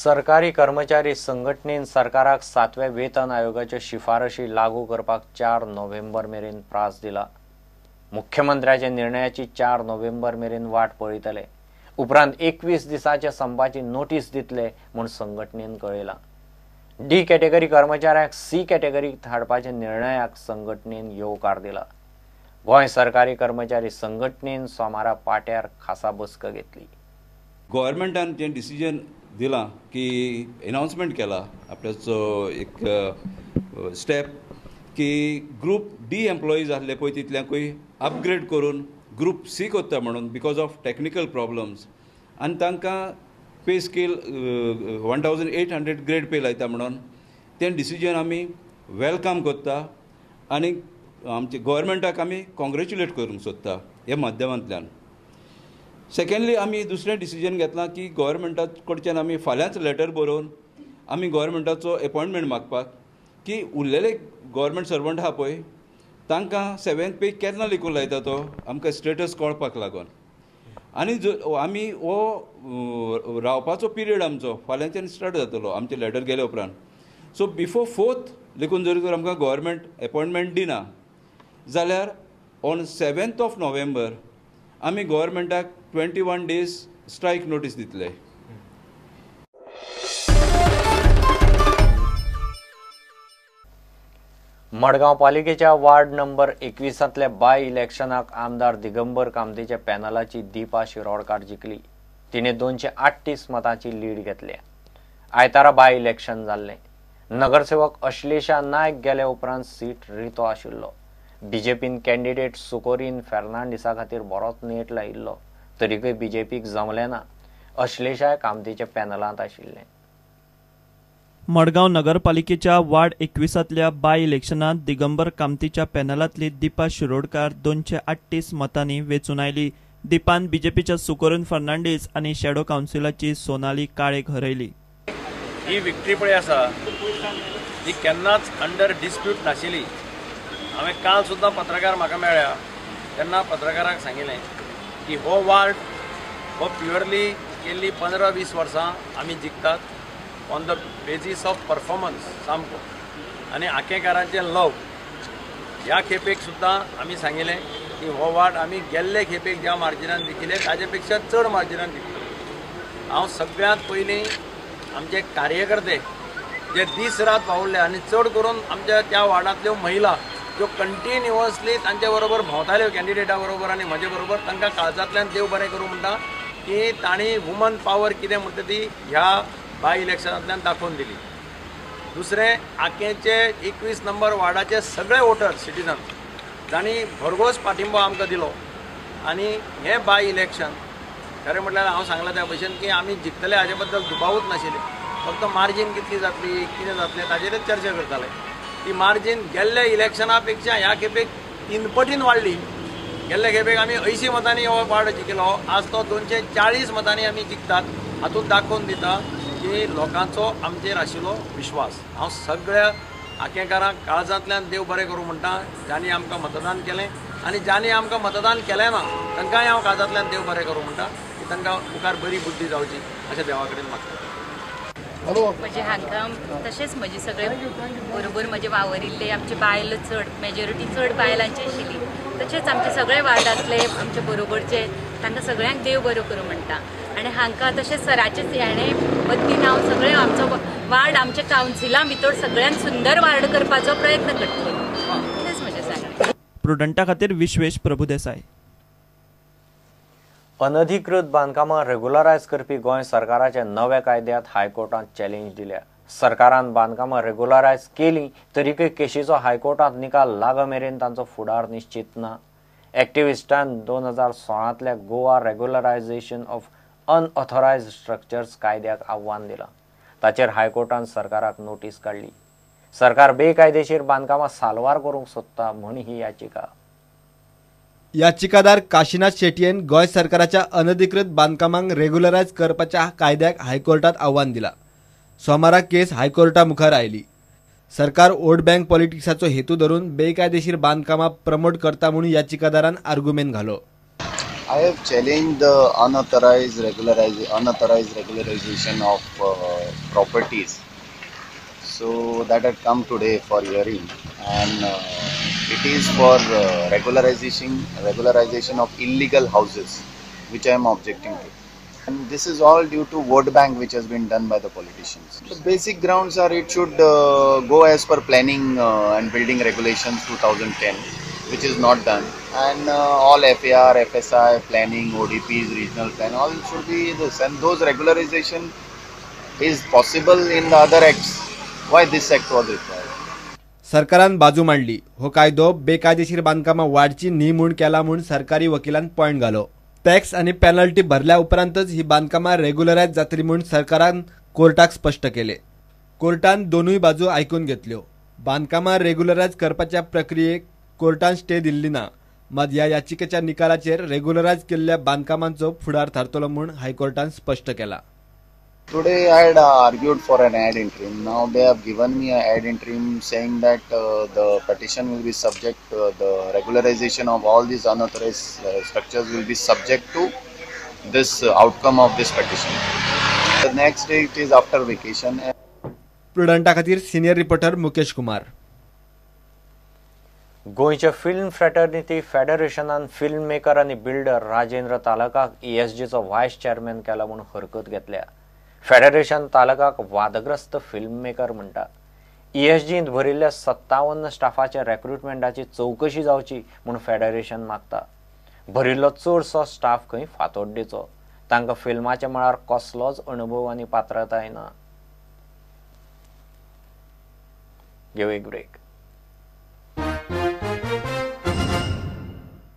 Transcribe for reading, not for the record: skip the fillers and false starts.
सरकारी कर्मचारी संघटनेन सरकाराक 7व्या वेतन आयोगाच्यो शिफारशी लागू करपाक 4 नोव्हेंबर मेरेन प्रास दिला. मुख्यमंत्र्याच्या निर्णयाची 4 नोव्हेंबर मेरेन वाट पळयतले. उपरांत 21 दिसाच्या संपाची नोटीस दितले म्हूण संघटनेन कळयलां. डी कॅटेगरी कर्मचाऱ्यांक सी कॅटेगरीत हाडपाच्या निर्णयाक संघटनेन येवकार दिला. गोंय सरकारी कर्मचारी संघटनेन सोमारा पाट्यार खासा बसका घेतली. गव्हर्मेंटान जें डिसिजन दिलां की एनाउन्समेंट केला आपल्याचो एक स्टेप की ग्रुप डी एम्प्लॉईज आसले पळय तितल्यांकूय अपग्रेड करून ग्रुप सी करता म्हणून because of technical problems आनी तांकां pay scale 1800 grade pay लायता म्हणून तें डिसिजन आमी welcome करता आनी आमचे गव्हर्मेंटाक आमी कॉंग्रेच्युलेट करूंक सोदता ह्या माध्यमांतल्यान. सेकंडली आमी दुसरें डिसिजन घेतलां की गव्हर्मेंटा कडच्यान आमी फाल्यांच लेटर बरोवन आमी गव्हर्मेंटाचो एपॉयंटमेंट मागपाक की उरलेले गव्हर्मेंट सर्वंट आहा पळय तांकां 7th पे केन्ना लेखून लायता तो आमकां स्टेटस कळपाक लागून आनी जो आमी हो रावपाचो पिरियड आमचो फाल्यांच्यान स्टार्ट जातलो आमचें लेटर गेल्या उपरांत. सो बिफोर 4th लेखून जर तर आमकां गव्हर्मेंट एपॉयंटमेंट दिना जाल्यार ऑन 7th of November आमी गव्हर्मेंटाक 21 डेज स्ट्रायक नोटीस दितले. मडगांव पालिकेच्या वार्ड नंबर 21 बाय इलेक्शनाक आमदार दिगंबर कामतीच्या पॅनलाची दीपा शिरोडकार जिखली. तिणे 238 मतांची लीड घेतल्या. आयतारा बाय इलेक्शन जाल्लें. नगरसेवक अश्लेषा नायक गेल्या उपरांत सीट रितो आशिल्लो. बीजेपीन कॅन्डिडेट सुकोरीन फेर्नांडीसा खातीर बरोच नेट लायिल्लो, तरीकय बीजेपीक जमलें ना. अश्लेषाय कामतीच्या पॅनलांत आशिल्लें. मडगांव नगरपालिकेच्या वार्ड 21 बाय इलेक्शनात दिगंबर कामतीच्या पॅनलांतली दीपा शिरोडकार 238 मतांनी वेंचून आयली. दीपान बीजेपीच्या सुकोरीन फर्नांडीस आनी शॅडो कावन्सिलाची सोनाली काळेक हरयली. ही विक्ट्री पळय आसा ही केन्नाच अंडर डिस्प्यूट नाशिल्ली. हांवें काल सुद्दां पत्रकार म्हाका मेळ्ळ्या तेन्ना पत्रकारांक सांगिल्लें की हो वार्ड हो प्युअरली गेल्ली 15-20 वर्सां आमी जिखतात on the basis of performance सामको आनी आकेकारांचें लव. ह्या खेपेक सुद्दां आमी सांगिल्लें की हो वार्ड आमी गेल्ले खेपेक ज्या मार्जिनान जिखिल्ले ताजे पेक्षा चड मार्जिनान जिखतले. हांव सगळ्यांत पयलीं आमचे कार्यकर्ते जे दीस रात वावुरले आनी चड करून आमच्या त्या वार्डांतल्यो महिला ज्यो कंटिन्युअसली तांचे बरोबर भोंवताल्यो कॅन्डिडेटा बरोबर आनी म्हजे बरोबर, तांकां काळजांतल्यान देव बरें करूं म्हणटा की तांणी वुमन पावर कितें म्हणटा ती ह्या बाय इलेक्शनांतल्यान दाखोवन दिली. दुसरें, आकेचे 21 नंबर वार्डाचे सगळे वोटर सिटीजन जांणी भरघोस पाठिंबो आमकां दिलो आनी हें बाय इलेक्शन खरें म्हटल्यार हांव सांगलां त्या भशेन की आमी जिखतले हाजे बद्दल दुबावूच नाशिल्ले. फक्त मार्जीन कितली जातली कितें जातलें ताजेरच चर्चा करताले. ती मार्जीन गेल्ल्या इलेक्शना पेक्षा ह्या खेपेक 3 पटीन वाडली. गेल्ल्या खेपेक आमी 80 मतांनी हो वार्ड जिखलो, आज तो 240 मतांनी आमी जिखतात. हातूंत दाखोवन दिता की लोकांचो आमचेर आशिल्लो विश्वास. हांव सगळ्या आकेकारांक काळजांतल्यान देव बरें करूं म्हणटा जांणी आमकां मतदान केलें आनी जांणी आमकां मतदान केलें ना तांकांय हांव काळजांतल्यान देव बरें करूं म्हणटा की तांकां मुखार बरी बुद्धी जावची अशें देवा कडेन मागता. म्हजे हांगा तशेंच म्हजे सगळे बरोबर म्हजे वावरिल्ले आमचे बायल चड मेजॉरिटी चड बायलांची आशिल्ली, तशेंच आमचे सगळे वार्डांतले आमचे बरोबरचे तांकां सगळ्यांक देव बरो करूं म्हणटा. आनी हांकां तशेंच सराचेच हेणें वतीन हांव सगळें आमचो वार्ड आमच्या कावन्सिला भितर सगळ्यांत सुंदर वार्ड करपाचो प्रयत्न करतलो, इतलेंच म्हजें सांगणें. प्रुडंटा खातीर विश्वेश प्रभुदेसाय. अनधिकृत बांदकामां रेगुलरायज करपी गोंय सरकाराच्या नव्या कायद्यात हायकोर्टांत चॅलेंज दिल्या. सरकारान बांदकामां रेगुलरायज केली तरीकय केशीचो हायकोर्टांत निकाल लाग मेरेन तांचो फुडार निश्चित ना. एक्टिविस्टान 2016 Goa regularisation of unauthorised structures कायद्याक आव्हान दिलां. ताचेर हायकोर्टान सरकाराक नोटीस काडली. सरकार बेकायदेशीर बांदकामां साल्वार करूंक सोदता म्हूण ही याचिका. याचिकादार काशीनाथ शेटयेन गोंय सरकाराच्या अनधिकृत बांदकामांक रेग्युलरायज करपाच्या कायद्याक हायकोर्टात आव्हान दिला. सोमारा केस हायकोर्टा मुखार आयली. सरकार वोट बँक पॉलिटिक्साचो हेतू धरून बेकायदेशीर बांदकामां प्रमोट करता म्हणून याचिकादारान आर्ग्युमेंट घालो. I have challenged the unauthorized regularization of properties. So that had come today for hearing, and it is for regularization of illegal houses, which I am objecting to. And this is all due to vote bank which has been done by the politicians. The basic grounds are it should go as per planning and building regulations 2010, which is not done, and all FAR, FSI, planning, ODPs, regional plan, all should be this, and those regularization is possible in the other acts. Why this act was required? सरकारान बाजू मांडली. हो कायदो बेकायदेशीर बांधकामां वाडची न्ही म्हूण केला म्हूण सरकारी वकिलान पॉयंट घालो. टॅक्स आनी पेनल्टी भरल्या उपरांतच ही बांधकामां रेग्युलरायज जातली म्हूण सरकारान कोर्टाक स्पश्ट केले. कोर्टान दोनूय बाजू आयकून घेतल्यो. बांधकामां रेग्युलरायज करपाच्या प्रक्रियेक कोर्टान स्टे दिल्ली ना. मात ह्या याचिकेच्या निकालाचेर रेग्युलरायज केल्ल्या बांधकामांचो फुडार थारतलो म्हूण हायकोर्टान स्पश्ट केला. Today I had argued for an ad interim. Now they have given me an ad interim saying that the petition will be subject, the regularization of all these unauthorized structures will be subject to this outcome of this petition. The next date is after vacation. प्रुडंटा खातीर senior reporter Mukesh Kumar. गोंयच्या film fraternity फेडरेशनान film maker आनी builder Rajendra तालकाक ESGचो vice chairman केला म्हूण हरकत घेतल्या. Federation तालकाक वादग्रस्त film maker म्हणटा. ESGंत भरिल्ल्या 57 स्टाफाच्या रेक्रुटमेंटाची चवकशी जावची म्हूण फेडरेशन मागता. भरिल्लो चडसो स्टाफ खंय फातोड्डेचो, तांकां फिल्माच्या मळार कसलोच अणभव आनी पात्रताय ना. घेवं एक ब्रेक.